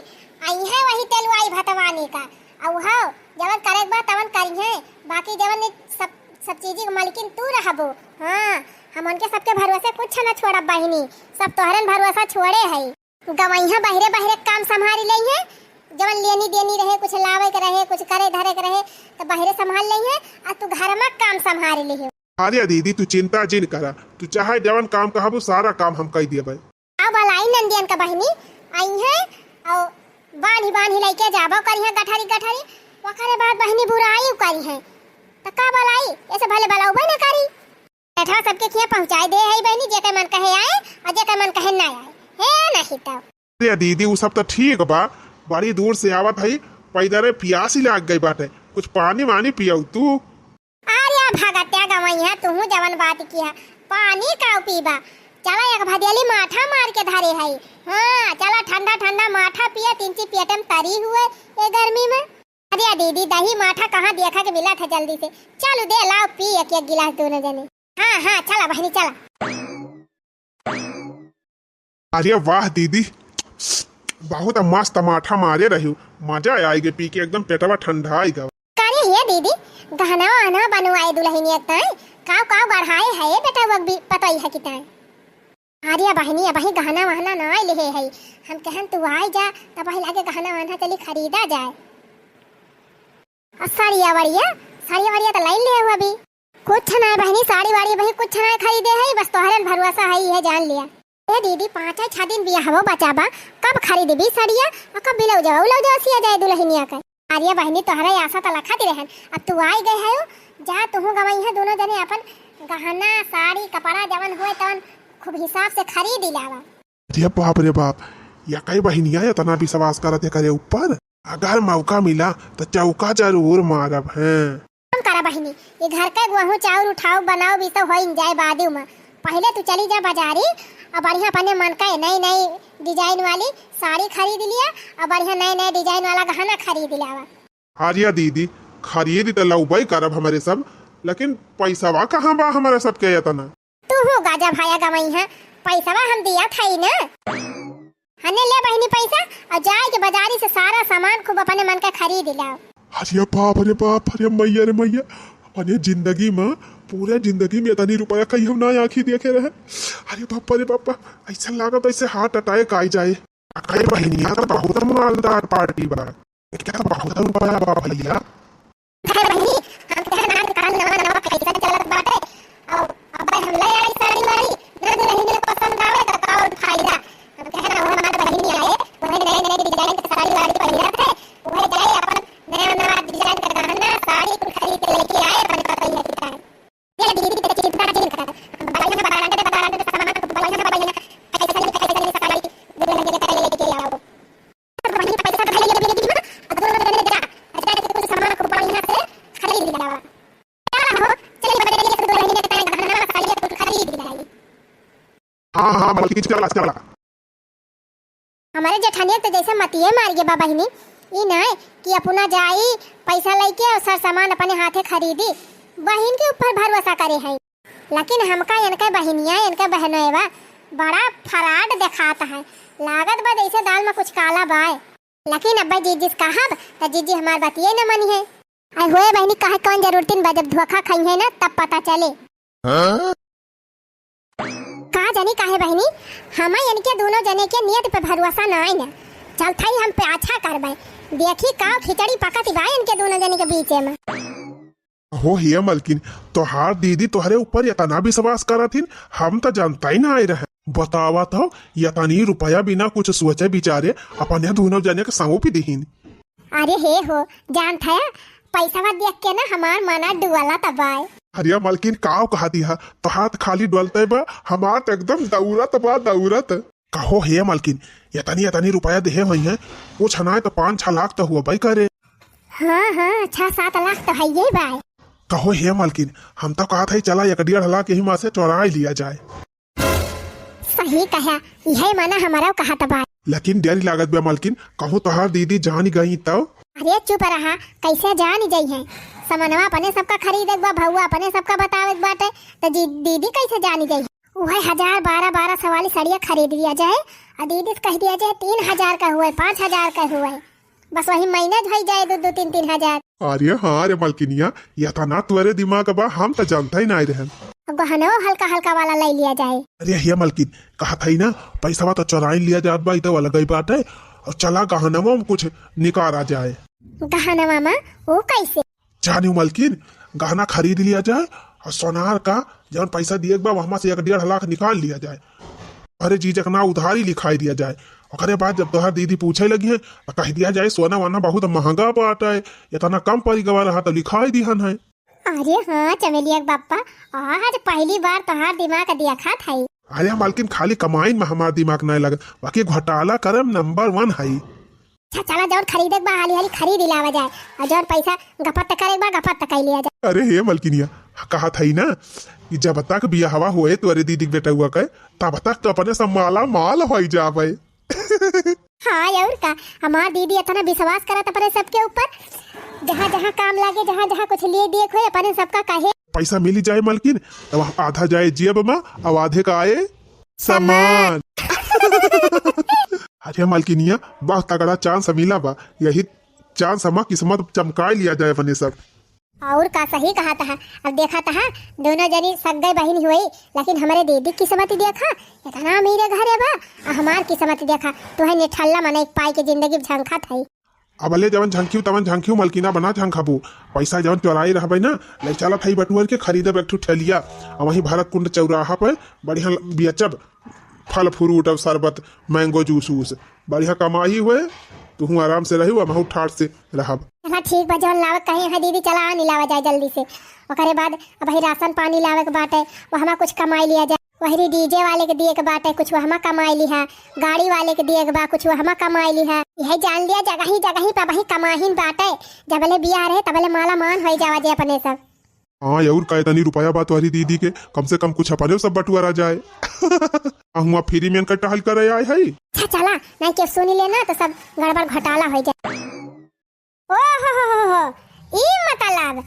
आई है वही तेलुआई भतवानी का, अउ हो, जवन करे के बा तवन करी है, बाकी जवन ई सब, सब चीजी के मालकिन तू रहबो। हाँ, हम उनके सबके भरोसे कुछ न छोड़ब बहिनी, सब तोहरन भरोसा छोड़े है। गवैया बहिरे बहिरे काम संभारी लई है, जवन लेनी देनी रहे, कुछ लावे के रहे, कुछ करे धरे के रहे, त बहिरे संभाल लई है, आ तू घर में काम संभारी लई है। अरे दीदी, तू चिंता जिन करा, तू चाहे जवन काम कहबू, सारा काम हम कई दियबे। अब लाई नंदियन का बहिनी आई है, और बांधी बांधी लइके जाबो करी है गठरी गठरी, ओकरे बाद बहिनी बुराई करी है, त का बलाई, ऐसे भले बलौबे न करी। बैठा सबके खिया पहुँचाए दे है बहिनी, जेकर मन कहे आए और जेकर मन कहे ना आए, है नहीं तो। अरे दीदी, उ सब त ठीक बा, बड़ी दूर से आवत है, पैदल प्यास ही लाग गई बाटे, कुछ पानी वानी पियाऊ तू। अरे भगत्या गवैया, तुहू जवन बात किया, पानी का पीबा? चला एक भदेली माठा मार के धरे है। हाँ, चला ठंडा ठंडा माठा पिया, तिनची पेट में तरी हुए ए गर्मी में। अरे दीदी, दही माठा कहाँ देखा के मिला था जल्दी से? चलू दे, लाओ पी एक एक गिलास दोनों जने। हाँ, हाँ, चला बहिनी, चला। अरे वाह दीदी, बहुत मस्त माठा मारे रही, मजा आइगे पी के, एकदम पेटवा ठंडा आइगा। करे हे दीदी, गहना वहना बनवाए दुलहिनिया ताई, काव काव गढ़ाए है ये बेटा, वक भी पतई है कि ताई। अरे बहिनी, अबही गहना वहना ना लेहे है, हम कहन तू आइ जा, तब वही लागे गहना वहना चली खरीदा जाए। आ साड़िया वड़िया, साड़िया वड़िया त लाइन ले अभी। कुछ ना बहिनी, साड़ी वाड़ी बही कुछ ना खरीदे है, बस तोहरन भरोसा है, ये जान लिया। ए दीदी, पाँच छह दिन बियाहवो बचा बा, कब खरीदबी साड़िया? आ कब ब्लाउजवा उलाउजवा सिया जाए दुलहिनिया के? अरे बहिनी, तोहरे आशा त लखत रहन, अब तू आइ गए है, जा तुहू गवई है, दोनों जने अपन गहना, साड़ी, कपड़ा जवन होए तवन खूब हिसाब से खरीद लावा। अरे बाप रे बाप, या कई बहिनिया इतना विश्वास करत है करे ऊपर। अगर मौका मिला त चौका जरूर मारब हैं। हम करा बहिनी, ये घर का गोहूँ चाउर उठाओ, बनाओ भी तो होइन जाए बादू में। पहले तू चली जा बाजारी और बढ़िया अपने मन का नई नई डिजाइन वाली साड़ी खरीद लिया और बढ़िया नए नए डिजाइन वाला गहना खरीद लिया। अरे दीदी, खरीद त लउबई करब हमरे सब, लेकिन पैसवा कहाँ बा हमरे सबके इतना? तू हो गाजा भाया गवई है, पैसवा हम दिया था ही ना। हने ले बहिनी पैसा और जाए के बाजारी से सारा सामान खूब अपने मन का खरीद लाओ। अरे बाप रे बाप, अरे मैया रे मैया, अपने जिंदगी में, पूरे जिंदगी में इतनी रुपया कहीं हम ना आँखी देखे रहे। अरे बाप रे बाप, ऐसा लागत ऐसे हार्ट अटैक आई जाए। अरे बहिनिया तो बहुत मालदार पार्टी बा, क्या तो बहुत रुपया बा भैया। अरे बहिनी, हम तोहरे नाम के कान नवा नवा फैशन चलत बाटे। और अब हम ले आई साड़ी वाड़ी, ना दुल्हन के पसंद आवे तो का और फायदा। हम कहे ना, वो हमार बहिनी आए, वही नए नए डिजाइन के साड़ी वाड़ी पहिरत है, वही जाए अपन नया नया डिजाइन के गहना साड़ी कुल खरीद के लेके आए, अपन पतई है कि का। ये दीदी के चिंता जिन कर, हम बढ़िया बढ़िया बढ़िया सामान, बढ़िया बढ़िया फैशन फैशन साड़ी दुल्हन के लेके आओ। वहीं पैसा भर लिया दीदी में, अब दोनों जने जा, अच्छा के कुछ सामान को बढ़िया से खरीद लिया। चला हो, चलिए बड़े लिए दो महीने के टाइम गहना साड़ी कुछ खरीद लिया। हाँ, हाँ, मलकिन, चला, चला। हमारे जेठानिया तो जैसे मतिये मार गए बा बहिनी, ई ना कि अपना जाई पैसा लेके और सर सामान अपने हाथे खरीदी, बहिन के ऊपर भरोसा करे हैं। लेकिन हमका इनके बहिनिया, इनके बहनोएवा बड़ा फराड देखात है। लागत बा जैसे दाल में कुछ काला बाय। लेकिन अब्बे जीजी से कहब, त जीजी हमार बतिये न मनी है। आई होए बहिनी, कहे कौन जरूरतिन बा, जब धोखा खाई है ना, तब पता चले। हाँ? का जानी काहे बहिनी, हमें इनके दोनों जने के नियत पे भरोसा ना आई ना। चल थाई हम पे अच्छा करबे, देखी का खिचड़ी पकत बा इनके दोनों जने के बीच में। हो हे मलकिन, तोहार दीदी तोहरे ऊपर इतना विश्वास करत हिन, हम त जानता ही ना आए रहे। बतावा तो, इतनी रुपया बिना कुछ सोचे विचारे अपने दोनों जने के सौंप दिहिन। अरे हे हो, जानत हया, पैसवा देख के ना हमार मना डुअलत बाय। अरे मलकिन, काव कहत हया, तोहार त खाली डुअलते बा, हमार त एकदम दौड़त बा, दौड़त। कहो हे मलकिन, एतनी एतनी रुपया देहे होइहैं, कुछ नाय त पाँच छह लाख त हुअबे करे। हाँ, हाँ, छह सात लाख त हइये बाय। कहो हे मलकिन, हम त कहत हई चला एक डेढ़ लाख यही मा से चोराइ लिया जाए। सही कहा, इहै मना हमरउ कहत बाय। लेकिन डर लागत बा मलकिन, कहूँ तोहार दीदी जानि गई तउ? अरे चुप रहा, कैसे जानि जइहैं? समनवा अपने सबका खरीदे के बा, भउआ अपने सबका बतावे के बाटे, त जी, दीदी कैसे जानि जइहैं? उहै हजार बारह बारह सौ वाली सड़िया खरीद लिया जाए, अउर दीदी से कहि दिया जाए तीन हजार क हुए, पाँच हजार क हुए, बस वही manage होइ जाए दो दो तीन तीन हजार। अरे हाँ रे मलकिनिया, एतना तोरे दिमाग बा, हम त जानते ही नाहीं रहेन। गहनो हल्का हल्का वाला लइ लिया जाए। अरे हे मलकिन, कहत हई ना, पैसवा त चोराइन लिया जात बा, ई त अलगै बात है, अउर चला गहनवा मा कुछ निकारा जाए। गहनवा मा? ऊ कैसे? जानिउ मलकिन, गहना खरीद लिया जाए अउर सोनार का जउन पैसा दिए के बा, वहमा से एक डेढ़ लाख निकाल लिया जाए। अरे जीजा के नाव उधारी लिखाइ दिया जाए। ओकरे बाद जब तोहार दीदी पूछे लगिहैं, त कहि दिया जाए, "सोना वोना बहुत महँगा बाटे, एतना कम परि गवा रहा, त लिखाइ दिहन है।" अरे हाँ, चमेलिया के बप्पा, आज पहली बार तोहार दिमाग देखत हई। अरे मलकिन, खाली कमाइन मा हमार दिमाग नाहीं लगत, बाकी घोटाला करे मा number one हई। अच्छा, चला, जउन खरीदे के बा, हाली हाली खरीद लावा जाए, अउर जउन पैसा गपत करे के बा, गपत कइ लिया जाए। अरे हे मलकिनिया, कहत हई ना कि जब तक बियाहवा होए तोरे दीदी के बेटउआ के, तब तक त अपने सब माला माल होइ जाबे। हाँ, अउर का, हमार दीदी एतना विश्वास करत अपने सबके ऊपर, जहाँ जहाँ काम लागे, जहाँ जहाँ कुछ लिए दिए के होए, अपने सबका कहे। पैसा मिलि जाए मलकिन, तब आधा जाए जेब मा, अउर आधे का आए सामान। अरे मलकिनिया, बहुत तगड़ा chance मिला बा, यही chance मा किस्मत चमकाइ लिया जाए अपने सब। अउर का, सही कहत हा। अब देखत हा, दुनो जनी सग्गै बहिन हुई, लेकिन हमरे दीदी किस्मत देखा, एतना अमीरे घरे बा, अउर हमार किस्मत देखा, तुहै निठल्ला मनई के पाइ के जिंदगी मा झंखत हई। अबले जवन झंखिउ तवन झंखिउ, मलकिना बना झंखबू। पैसा जवन चोराए रहबे ना, लइ चलत हई बटुअर के, खरीदब एक ठो ठेलिया, अउर वहीं भरत कुंड चौराहा पे बढ़िया बेचब फल fruit अउर शरबत, mango juice वूस। बढ़िया कमाई हुए, तुहूँ आराम से रहिउ, हमहूँ ठाट से रहब। चला ठीक बा, जवन लावे के कहे है दीदी, चला आनी लावा जाए जल्दी से। ओकरे बाद अबही राशन पानी लावे के बाटे, वहमा कुछ कमाइ लिया जाए। वहरी DJ वाले के दिए के बाटे, कुछ वहमा कमाइ लिहा। गाड़ी वाले के दिए के बा, कुछ वहमा कमाइ लिहा। इहै जान लिया, जगही जगही पे अबही कमाहिन बाटे। जबले बियाह रहे, तबले माला मान होइ जावा जे अपने सब। हाँ, अउर का एतनी रुपया बा तोहरी दीदी के, कम से कम कुछ अपने सब बटुअरा जाए। आ हुआँ free में इनका टहल करे आए हई। अच्छा, चला, नाहीं केहू सुनि ले ना, त सब गड़बड़ घोटाला होइ जाए। ओ हो हो हो हो, ई मतलब,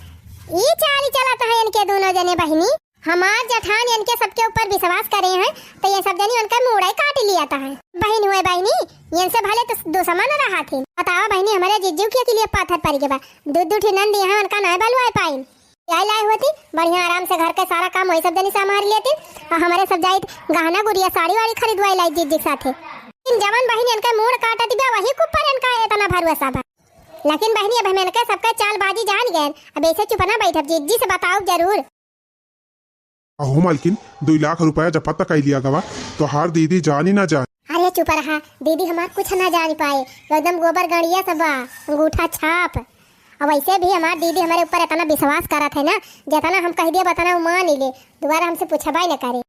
ई चाल चलत है इनके दुनो जने बहिनी। हमार जेठान इनके सबके ऊपर विश्वास करे हैं, त ये सब जनी उनका मूड़ै काटि लिया त है। बहिन हुए बहिनी, इनसे भले त दुश्मन रहा थी। बतावा बहिनी, हमरे जिज्जू के लिए पाथर परि गवा। दू दू ठी नंद यहाँ उनका नाहीं बलवाए पाइन। आई लाए होती, बढ़िया आराम से घर के सारा काम वही सब जनी संभाल लेती, अउर हमरे सब जाइत गहना गुरिया साड़ी वाड़ी खरीदवाई लाई जिज्जी के साथे। इन जवन बहिन इनका मूड़ काटत बा, वही के ऊपर इनका एतना भरोसा बा। लेकिन बहिनी, अब हम इनके सबके चालबाजी जान गए, अब ऐसे चुप ना बैठब, जिज्जी से बताउब जरूर। अहो मलकिन, दुई लाख रुपया जपत कइ लिया गवा, तोहार दीदी जानी ना जानी। अरे चुप रहा, दीदी हमार कुछ ना जानी पाए, वो एकदम गोबर गड़िया सब बा, अंगूठा छाप। अब वैसे भी हमार दीदी हमरे ऊपर एतना विश्वास करत है ना, जेतना हम कहि दिया, ओतना उ मानि ले, दुबारा हमसे पूछबे न करे।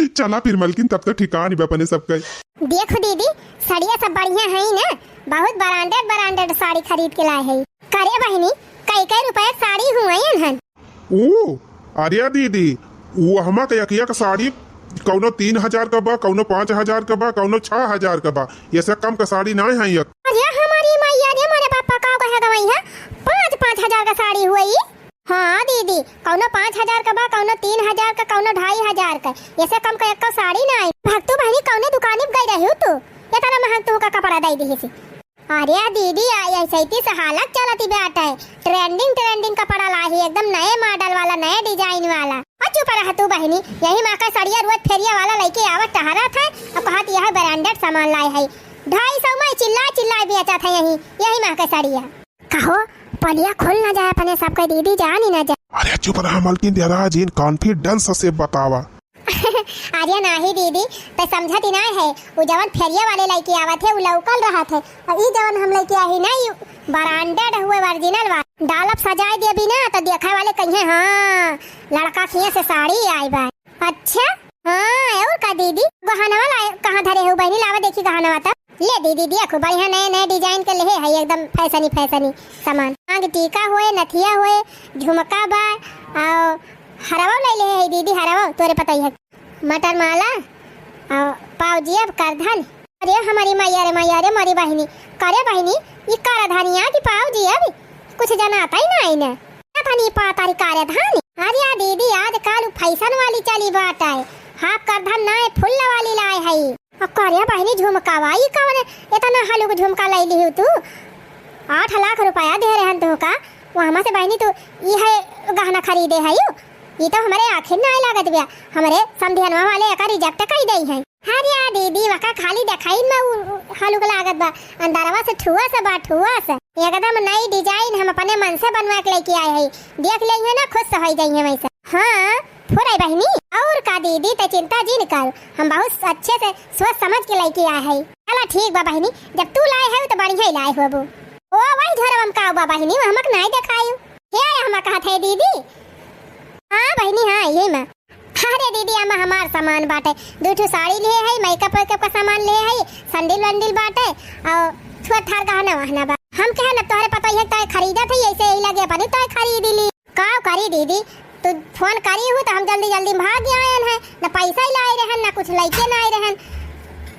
चला फिर मलकिन, तब तो ठिकान बा अपने सबके। देखो दीदी, सड़िया सब बढ़िया है ना, बहुत branded branded साड़ी खरीद के लाए है। करे बहिनी, कई कई रुपया के साड़ी हुए हन। ओ, अरे दीदी, उ हमा के एक एक साड़ी कौनो तीन हजार का बा, कौनो पाँच हजार का बा, कौनो छह हजार का बा, ये से कम का साड़ी नाहीं है एक। अरे हमारी मैया रे, मोरे पापा का कहे गवाई है, पाँच पाँच हजार का साड़ी हुई। हाँ दीदी, कौनो पाँच हजार का बा, कौनो तीन हजार का, कौनो ढाई हजार का, ये से कम का एक साड़ी नाहीं। भक्तू बहिनी, कौने दुकानी पे गई रही तू, एतना महंग तू का कपड़ा दे दी से? अरे दीदी, आ, ऐसे ही से हालत चलत ही बाटे। Trending, trending कपड़ा लाही, एकदम नए model वाला, नए design वाला। और चुप रह तू बहिनी, यही माँ का सड़िया रोज फेरिया वाला लइके आवत टहरत है, और कहत यह branded सामान लाए है। ढाई सौ में चिल्ला चिल्ला बेचत है यही, यही माँ का सड़िया। कहो, पलिया खुल ना जाए अपने सबके दीदी, जानी ना जाए। अरे चुप रहा मलकिन, जरा जिन confidence से बतावा। अरे नाही दीदी, तै समझत ही नाही है। उ जवन फेरिया वाले लइके आवत है, उ local रहत है। अउर ई जवन हम लइके आई ही ना, ई branded हुए, original बा। डालब सजाए देबी ना, तो देखे वाले कहिहैं, "हाँ, लड़का खिए से साड़ी आई बा।" अच्छा, हाँ, अउर का दीदी? गहनवा लाए, कहाँ धरे हो बहिनी? लावा देखी गहनवा तब। ले दीदी, देखो, बढ़िया नए नए design के लेहे है, एकदम फैशनी फैशनी सामान। आँख टीका होए, नथिया होए, झुमका बा, अउर हरवा ले लेहे है दीदी, हरवा तोरे पता ही है। मटर माला, अउर पाउजी अब करधन। अरे हमारी मैया रे मैया रे, मोरी बहिनी। करे बहिनी, ई करधनिया की पाउजी अब? कुछ जनात ही नाही न। पता नहीं पातारी करे धानी। अरे या दीदी, आजकल उ फैशन वाली चली बाटे। हाफ करधन नाय, फुल वाली लाए है। अ करे बहिनी झुमकावा, ई कवन एतना हलुक झुमका लइ लिहू तू? आठ लाख रुपया दे रहन तोहका, वहमा से बहिनी तू ई है गहना खरीदे है यू? ई तो हमरे आँखिन नाय लागत बिया। हमरे समधियनवा वाले एका reject कइ देइ हैं। अरे या दीदी, वका खाली देखाइन में उ, उ हलुक लागत बा, अंदरवा से ठुआ से बा, ठुआ से। एकदम नई design हम अपने मन से बनवा के लइके आए हई। देख लेइहैं ना, खुश होइ जइहैं वैसे। हाँ, फुराई बहिनी, अउर का दीदी, तै चिंता जिन कर, हम बहुत अच्छे से सोच समझ के लइके आए हई। चला ठीक बा बहिनी, जब तू लाए है तो बढ़िया ही लाए होबू। ओ वही झोरवा में का बा बहिनी, वो हमक नाय देखायू। हे, हम कहत है दीदी। हाँ बहिनी, हाँ, यही में। अरे दीदी, अम्मा हमार सामान बाटे, दुइ ठो साड़ी लिहे है, makeup वेकअप का सामान लिहे है, sandal वैंडल बाटे, अउर थोड़ा थार गहना वहना बा। हम कहे न तोहरे पता ही है, तय खरीदत है, ऐसे यही लगे अपनी तय खरीद ली। का करी दीदी, तू फोन करी हू तो हम जल्दी जल्दी में भाग आयन है, न पैसा ही लाए रहन, न कुछ लइके ना आए रहन,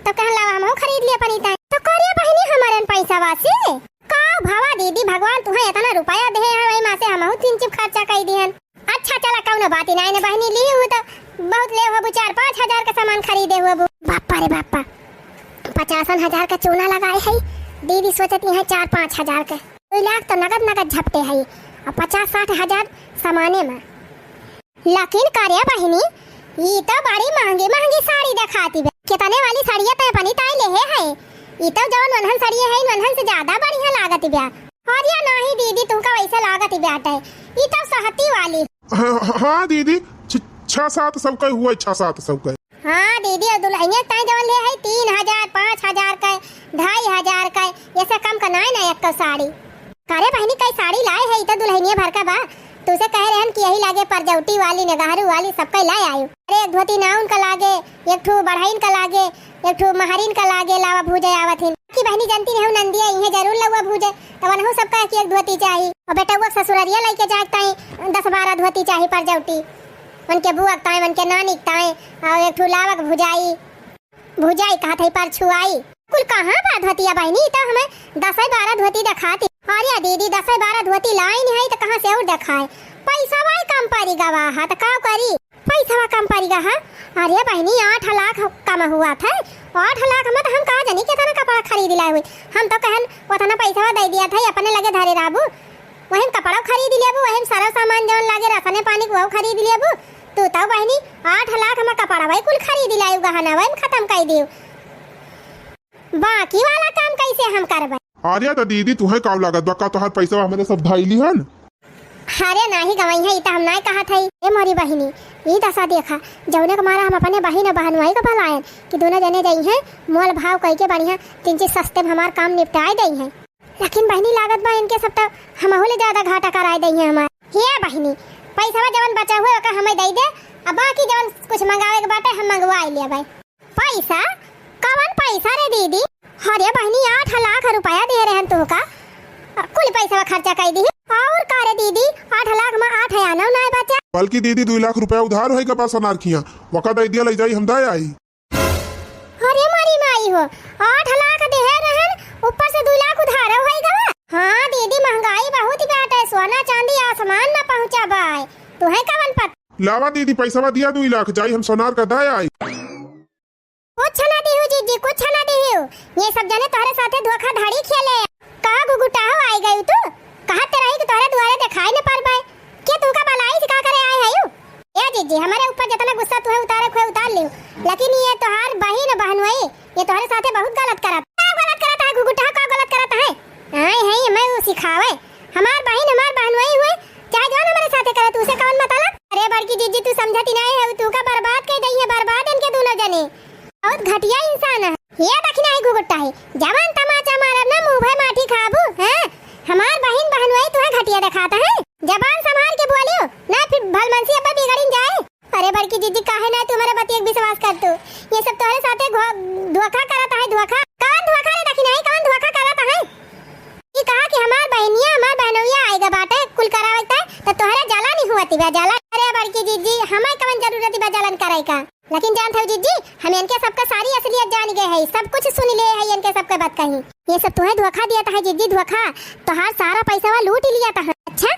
तो कहन लावा हमहू खरीद लिए अपनी तय। तो करे बहिनी हमारे पैसा वासी का भवा दीदी, भगवान तुहे एतना रुपया देहे हैं, वही मा से हमहू तीन चिप खर्चा कइ दिहन। अच्छा चला, कउनो बात ही नाई न बहिनी, ली हू तो बहुत ले होबू, चार पाँच हजार का सामान खरीदे होबू। बापा रे बापा, पचासन हजार का चूना लगाए है दीदी, सोचत ही है चार पाँच हजार के। दुइ लाख तो नगद नगद झपटे है, अब पचास साठ हजार सामाने में। लेकिन करे बहिनी, ई तो बड़ी महंगी महंगी साड़ी देखाती बे। कितने वाली साड़िया तय अपनी ताई लेहे है? ई तो जौन वनहन साड़िया है, वनहन से ज्यादा बढ़िया लागत बे। अरे नाही दीदी, तुमका वैसे लागत बाटे। ई तो सहती वाली। हाँ, हाँ, हाँ दीदी, छ-, छह सात सौ का हुआ, छह सात सौ का। हाँ दीदी, अउर दुल्हनिया ताई जवन ले है तीन हजार, पाँच हजार का, ढाई हजार का, ऐसे कम का नाय ना एक साड़ी। करे बहिनी, कई साड़ी लाए है, ई तो दुल्हनिया भर का बा। तुसे कहे रहन कि यही लागे परजौटी वाली, नगहरू वाली, सबका लाए आयु। अरे एक धोती नाउन का लागे, एक ठो बढ़ाइन का लागे, एक ठो महरिन का लागे, लावा भूजे आवत हिन। कि बहिनी जानती रहू नंदिया इहे जरूर लउआ भूजे, तो वनहू सब कहे कि एक धोती चाही। और बेटउआ ससुररिया लइके जाए ताई दस बारह धोती चाही परजौटी। उनके बुआ के ताई, उनके नानी के ताई, और एक ठो लावक भुजाई, भुजाई कहत है परछुआई। कुल कहाँ बा धोतिया बहिनी, तो हमें दस बारह धोती देखाती। अरे दीदी, दस बारह धोती लाइन है तो कहाँ से और देखाए? पैसा भाई कम पड़ी गवा है तो का करी? पैसवा कम पड़ गया है। अरे बहिनी, आठ लाख कम हुआ था, आठ लाख में तो हम कहा जानी कितना कपड़ा खरीद लाए हुए। हम तो कहन उतना पैसवा दे दिया था, अपने लगे धरे रहबू, वही में कपड़ा खरीद लेबू, वही में सारा सामान जौन लागे राशने पानी के वो खरीद लेबू। तू तो बहिनी आठ लाख में कपड़ा वही कुल खरीद लायू, गहना वही में खत्म कर दियो। बाकी वाला काम कैसे हम करबे? अरे तो दीदी, तुहे का लागत बा, का तोहार पैसवा हमरे सब धाई लिहन? अरे नाही गवइहैं, ई त हम नाही कहत हई। ए मोरी बहिनी, ई दशा देखा, जौने के मारा हम अपने बहिन और बहनोई के बलायन कि दोनों जने जइहैं, मोल भाव कइके बढ़िया तीन चीज सस्ते में हमार काम निपटाए दइहैं। लेकिन बहिनी, लागत बा इनके सब त हमहू ले ज्यादा घाटा कराए दइहैं हमार। हे बहिनी, पैसवा जवन बचा हुए ओका हमें दे दे, अब बाकी जवन कुछ मंगावे के बाटे हम मंगवाए लेबै। पैसा? कवन पैसा रे दीदी? अरे बहिनी, आठ लाख रुपया दे रहन तोहका, कुल पैसवा खर्चा कर दी। और का रे दीदी, आठ लाख में आठ आना नाय बचा। बल्कि दीदी, दुई लाख रुपया उधार होई का बा सोनार खिया, वका दे दिया, ले जाई, हम दे आई। अरे मारी माई हो, आठ लाख दे रहन, ऊपर से दुई लाख उधार होई गवा। हाँ दीदी, महंगाई बहुत बाटे, सोना चांदी आसमान में पहुँचा बाय। तुहे कवन पता? लावा दीदी, पैसवा दिया दुई लाख, जाई हम सोनार का दे आई। कुछ ना दिहू जीजी, कुछ ना दिहू। ये सब जने तोहरे साथे धोखाधड़ी खेले। का गुगुटाहो आई गयू तू? कहत रही कि तोहरे दुआरे देखाई न परबे। के तुमका बलाई से का करे आए हयू? ए जीजी, हमारे ऊपर जितना गुस्सा तुहे उतारे खुए उतार लियो, लेकिन ये तोहार बहिन बहनोई, ये तोहरे साथे बहुत गलत करत। का गलत करत है गुगुटाहो, का गलत करत है? आए हैं ये मैं वो सिखावे। हमार बहिन, हमार बहनोई हुए, चाहे जौन हमारे साथे करे, तुसे कौन मतलब? अरे बड़की जिज्जी, तू समझती नाहीं है, तू का बर्बाद कइ दइहैं, बर्बाद इनके दूनों जने। बहुत घटिया इंसान है। ये दखिनही घुघुट्टाही, जवन तमाचा मारब ना, मुँह भर माटी खाबू, हैं? हमार बहिन बहनोई तुहैं घटिया देखात है। जबान संभार के बोलियो, ना फिर भलमनसी अब्बे बिगड़िन जाए। अरे बड़की जिज्जी, काहे ना तू हमरे बतिया के विश्वास करतू? ये सब तोहरे साथे घो-, धोखा करत है, धोखा। कौन धोखा रे दखिनही, कौन धोखा करत है? ई कहा कि हमार बहिनिया, हमार बहनोइया आइगा बाटे, कुल करावत है, त तोहरे जलन ही होती बा, जलन। अरे बड़की जिज्जी, हमें कवन जरूरत बा जलन करे का? लेकिन जानत हऊ जिज्जी, हम इनके सबका सारी असलियत जान गए हई, सब कुछ सुन ले हई इनके सबके बतकही। ये सब तुहैं धोखा दियत है जिज्जी, धोखा। तोहार सारा पैसवा लूट लियत है। अच्छा,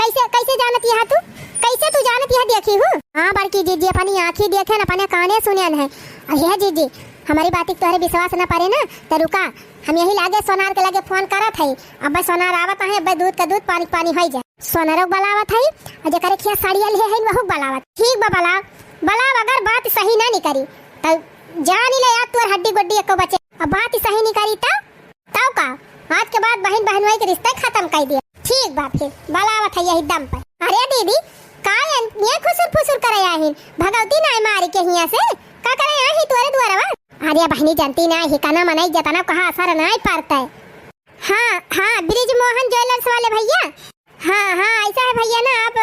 कैसे, कैसे जानत यहा तू? कैसे तू जानत यहा देखी हू? हाँ बड़की जिज्जी, अपनी आँखी देखेन, अपने काने सुनेन है। अरे जिज्जी, हमरी बात के तोहरे विश्वास न परे ना, त रुका, हम यही लागे सोनार के लगे फोन करत हई। अब्बे सोनार आवत है, अब्बे दूध का दूध, पानी का पानी होई जाए। सोनारो के बलावत हई, अउर जेकरे खिया साड़िया लिहे हई, वहू के बलावत। ठीक बा, बलाव, बलाव, अगर बात सही ना निकरी, त जानी ले यार, तोर हड्डी गोड्डी एको बचे। अब बात सही निकरी त, तब का? आज के बाद बहिन बहनोई के रिश्ता खतम कइ दिया। ठीक बा, फिर बलावत है यही दम पर। अरे दीदी, का ये, ये खुसुर फुसुर करे आहिन? भगवती नाय मारी के हिया से? का करे आही तोरे दुआरवा? अरे बहिनी, जानती नाय ही, कना मनई जतना कहा असर नाय पड़ता है। हाँ, हाँ, ब्रिज मोहन ज्वेलर्स वाले भैया। हाँ, हाँ, ऐसा है भैया ना, आप,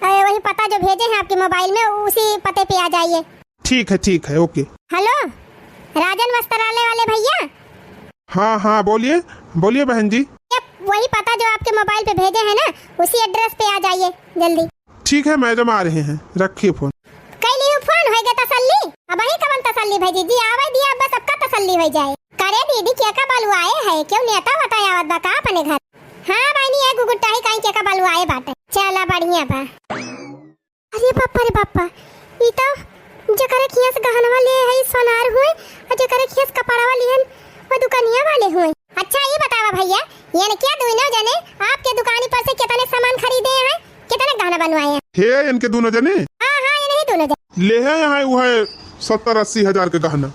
अ, वही पता जो भेजे हैं आपके मोबाइल में, उसी पते पे आ जाइए। ठीक है, ठीक है, ओके। हेलो, राजन वस्त्रालय वाले भैया? हाँ, हाँ, बोलिए, बोलिए बहन जी। ये वही पता जो आपके मोबाइल पे भेजे हैं ना, उसी एड्रेस पे आ जाइए जल्दी। ठीक है मैडम, आ रहे हैं, रखिए फोन। कइ लिहू फोन, होइगा तसल्ली? अबहीं कवन तसल्ली भई जिज्जी, आवै दिया, अब सबका तसल्ली होइ जाए। करे दीदी, केका बलुआए है, केउ नेता वेता आवत बा का अपने घर? हाँ बहिनी, ए घुघुट्टाही कहीं केका बलुआए बाटे। चला बढ़िया बा। अरे बापा रे बापा, ई तो जेकरे खिया से गहनवा ले है सोनार हुए, अउर जेकरे खिया से कपड़वा लिहन वो दुकनिया वाले हुए। अच्छा ई बतावा भैया, इनके दुइनो जने आपके दुकानी पर से कितने सामान खरीदे हैं, कितने गहना बनवाए हैं? हे इनके दुनो जने? हाँ, हाँ, इनही दुनो जने। ले है यहाँ वो है सत्तर अस्सी हजार के गहना।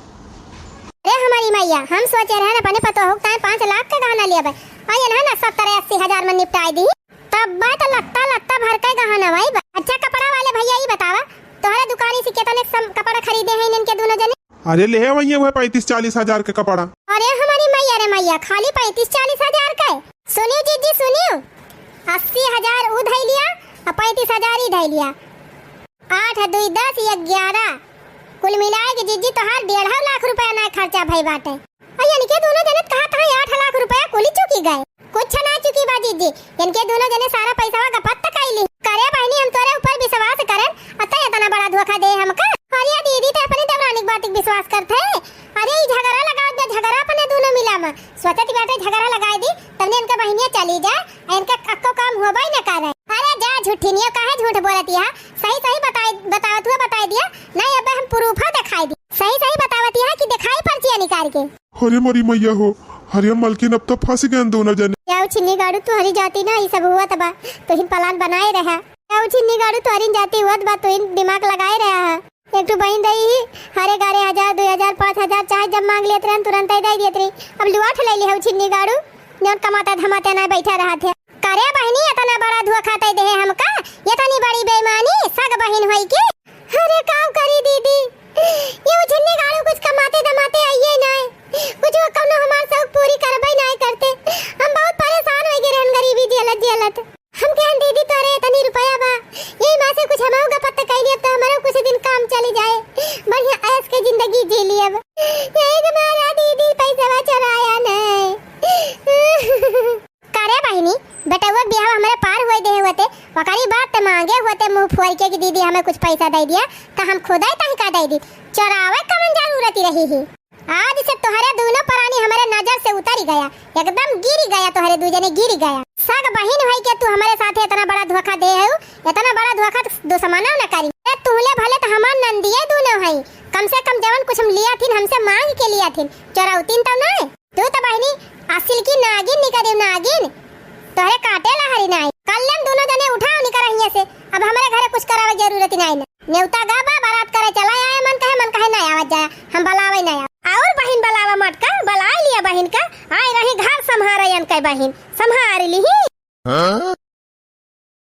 अरे हमारी मैया, हम सोचे रहन अपने पतोह के ताईं पाँच लाख के गहना लेबे, अउर इन्हें ना सत्तर अस्सी हजार में निपटाई दी। तब बात लत्ता लत्ता भर के गहना भाई बा। अच्छा कपड़ा वाले भैया, ई बतावा, तोहरे दुकानी से कितने सम-, कपड़ा खरीदे हैं इनके दुनो जने? अरे ले है वही है पैंतीस चालीस हजार के कपड़ा। अरे हमारी मैया रे मैया, खाली पैंतीस चालीस हजार के? सुनियो जिज्जी सुनियो, अस्सी हजार ऊ धइ लिया अउर पैंतीस हजार ई धइ लिया। आठ दुई दस, ये ग्यारह, कुल मिलाए के जिज्जी तोहार डेढ़ लाख रुपया ना खर्चा भई बाटे। अउर इनके दुनो जने कहा था आठ लाख रुपया कुली चुकी गए। कुछ ना चुकी बा जिज्जी, इनके दुनो जने सारा पैसवा गपत कइली। करे बहिनी, हम तोरे ऊपर विश्वास करन, अतः इतना बड़ा धोखा दे हमका। अरे दीदी, ते अपने देवरानी के बात के विश्वास करत है? अरे ई झगड़ा लगावत बा, झगड़ा अपने दुनो मिला में। सोचत बाटे झगड़ा लगाए दी, तबने इनका बहिनिया चली जाए, इनका अक्को काम होबे न करे। अरे जा झूठिनियो, काहे झूठ बोलत यहा? सही सही बताए, बतावत हुआ बताए दिया। नहीं, अबे हम प्रूफा दिखाई दी। सही सही बतावत यहा कि दिखाई पर्चिया निकाल के। अरे मोरी मैया हो, अरे मलकिन, अब तो फंस गए दुनो जने। याऊ छिन्नी गाड़ू, तुहरी जाती ना ई सब हुआ तबा, तुहिन प्लान बनाए रहा। याऊ छिन्नी गाड़ू, तुहरी जाती हुआ तबा, तुहिन दिमाग लगाए रहा है। एक ठो बहिन रही ही, हर ग्यारह हजार, दो हजार, पाँच हजार, चाहे जब मांग लेत रहन, तुरंत ही दे देत रही। अब लुआठ ले ली हऊ छिन्नी गाड़ू, जौन कमाते धमाते ना बैठा रहत है। करे बहिनी, इतना बड़ा धोखा तै देहे हमका, इतनी बड़ी बेईमानी, सग बहिन होई के। अरे काऊ करी दीदी, ये छिन्नी गाड़ू कुछ कमाते धमाते आइए ना, कुछ वो कौनो हमार शौक पूरी करबे ना करते। हम बहुत परेशान हो गए रहन गरीबी झेलत झेलत। हम कहन दीदी तोरे इतनी रुपया बा, यही माँ से कुछ हमहू गपत कइली, अब तो हमारो कुछ दिन काम चली जाए, बढ़िया ऐश के जिंदगी जी ली अब। यही तुम्हारा दीदी पैसा चलाया नहीं। करे बहिनी, बेटउआ के बियाह हमरे पार हुए देहे होते, ओकरी बाद ते मांगे होते मुंह फोर के कि दीदी हमें कुछ पैसा दे दिया, तो हम खुदे तनिका दे दी। चोरावे कवन जरूरत रही ही? आज से तोहरे दुनो परानी हमरे नजर से उतरी गया, एकदम गिरी गया, तोहरे दू जने गिरी गया। सग बहिन होई के तू हमरे साथे इतना बड़ा धोखा दे हऊ, इतना बड़ा धोखा तो दुश्मना न करी। अरे तुहले भले तो हमार नंदिये दुनो हई, कम से कम जवन कुछ हम लिया थिन हमसे मांग के लिया थिन, चोरौतीन तो नहीं। तू तो बहिनी असिल की नागिन निकरी नागिन, तोहरे काटे ला हरी नाई। कल्ले हम दुनो जने उठाओ निकर हियां से, अब हमरे घरे कुछ करावे जरूरत ही नाई ना। नेवता गा बा, बारात करे चला आए, मन कहे, मन कहे ना आवत जाए, हम बलावे ना आवे। और बहिन बलावा मटका, बला लिया बहिन का, आए रही घर संभारे यन के बहिन, संभार ली ही।